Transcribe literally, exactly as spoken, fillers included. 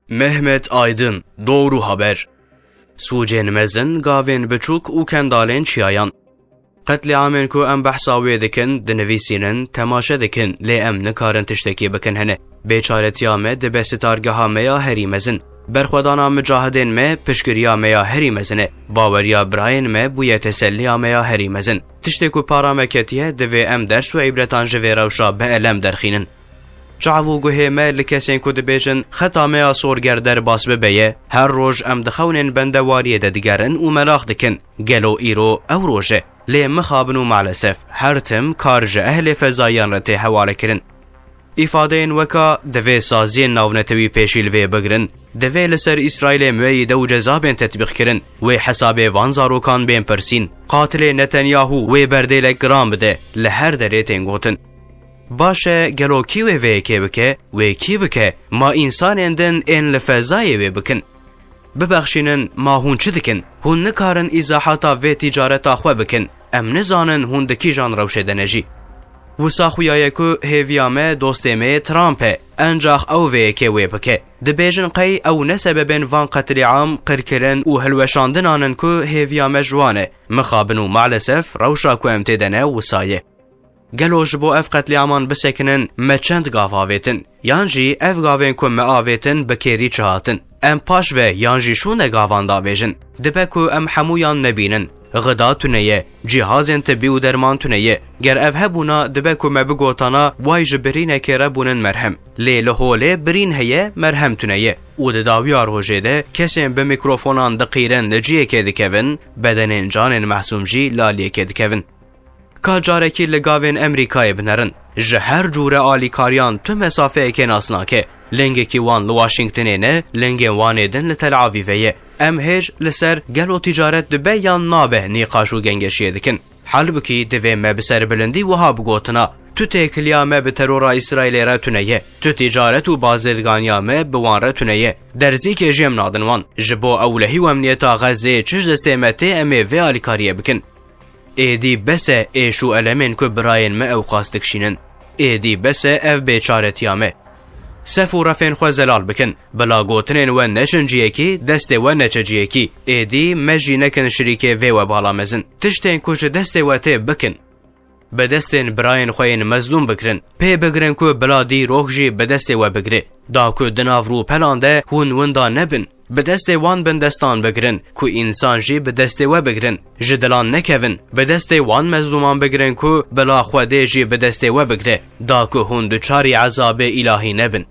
Mehmet Aydın, Doğru Haber. Sûcên mezin, gavên biçûk û kendalên çiyayan. Qetlîamên ku em behsa wê dikin, dinivîsînin, temaşe dikin, lê em nikarin tiştekî bikin hene. Bêçaretiya me dibe sitargeha me ya herî mezin. Berxwedana micahidên me, piştgiriya me ya herî mezin e. Baweriya birayên me bûye teselliya me ya herî mezin. Tiştê ku para me ketiye, divê em ders û îbretan ji vê rewşa bi elem derxînin. Çav û guhê me li kesên ku dibêjin, "Xeta me ya sor ger derbas bibe" ye. Her roj em di xewnên bendewariyê de digerin û merax dikin, "Gelo îro ew roj e?" Lê mixabin û maalesef her tim kar ji ehlê fezayiyan re tê hewalekirin. Îfadeyên weka "Divê saziyên navnetewî pêşî li vê bigirin", "Divê li ser Îsraîlê mueyîde û cezabên tetbîqkirin", "Wê hesabê van zarokan bên pirsîn", "Qatilê Netanyahu wê berdêlek giran bide", li her derê tên gotin. Baş e, gelo kî wê vê yekê bike? Wê kî bike? Ma însanên din ên li fezayê wê bikin? Bibexşînin, ma hûn çi dikin? Hûn nikarin îzahata vê tîcareta xwe bikin. Em nizanin hûn di kîjan rewşê de ne jî. Wisa xuya ye ku hêviya me dostê me yê Trump e. Encax ew vê yekê wê bike. Dibêjin qey ew ne sebebên van qetlîam, qirkirin û hilweşandinan in ku hêviya me ji wan e. Mixabin û maalesef rewşa ku em tê de ne wisa ye. Gelo ji bo ev qetlîaman bisekinin me çend gav avêtin? Yan jî ev gavên ku me avêtin bi kêrî çi hatin? Em paş ve yan jî şûnde gavan davêjin. Dibe ku em hemûyan nebînin. Xida tune ye, cîhazên tibî û derman tune ye. Ger ev hebûna, dibe ku me bigotana, way ji birînekê re bûnin merhem. Lê li holê birîn heye, merhem tune ye. Û di dawiya rojê de kesên bi mîkrofonan diqîrin li ciyekê dikevin, bedenên canên mehsûm jî li aliyekê dikevin. Ka carekî li gavên Emerîkayê binerin. Ji her cûre alîkariyan tu mesafeyekê nas nake. Lingekî wan li Washingtonê ne, lingên wanê din li Tel Avîvê ye. Em hêj li ser gelo tîcaret dibe yan nabe nîqaş û gengeşiyê dikin. Halbukî divê me bi serbilindî wiha bigotina, tu têkiliya me bi terora Îsraîlê re tune ye. Tu tîcaret û bazirganiya me bi wan re tune ye. Derzîkê jî em nadin wan. Ji bo ewlehî û emniyeta Xezê çi ji destê me tê, em ê vê alîkariyê bikin. Êdî bes e êş û elemên ku birayên me ewqas dikişînin. Êdî bes e ev bêçaretiya me. Sef û refên xwe zelal bikin. Bila gotinên we neçin ciyekî, destê we neçe ciyekî. Êdî me jî nekin şirîkê vê webala mezin. Tiştên ku ji destê we tê bikin. Bi destên birayên xwe yên mezlûm bigirin. Pê bigirin ku bila dîrok jî bi destê we bigire. Da ku di nav rûpelan de hûn winda nebin. Bi destê wan bindestan bigirin, ku însan jî bi destê we bigirin, ji dilan nekevin. Bi destê wan mezlûman bigirin, ku bila Xwedê jî bi destê we bigire, da ku hûn duçarî ezabê îlahî nebin.